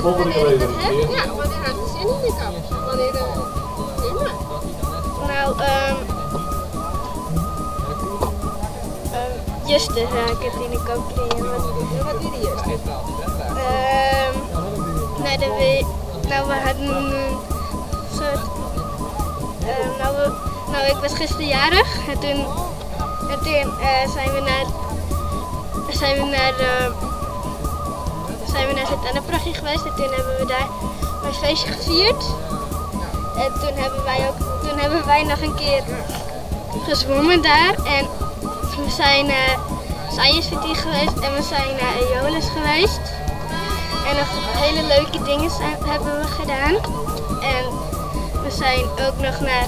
Wannear ik dat heb? Ja, wannear hast der sin yn de kap? Wannear nimmer? Nou, juster ha ik it yn 'e kop krigen. Wat wie der juster? No, der wie, no, we hadden in soart, no, we, no, ik was gisteren jarig en toen, en toen zijn we naar, zijn we naar, zijn we naar Sint-Annaprochie geweest en toen hebben we daar mijn feestje gevierd. En toen hebben wij ook, toen hebben wij nog een keer gezwommen daar en we zijn naar Science City geweest en we zijn naar Aeolus geweest. En nog hele leuke dingen zijn, hebben we gedaan. En we zijn ook nog naar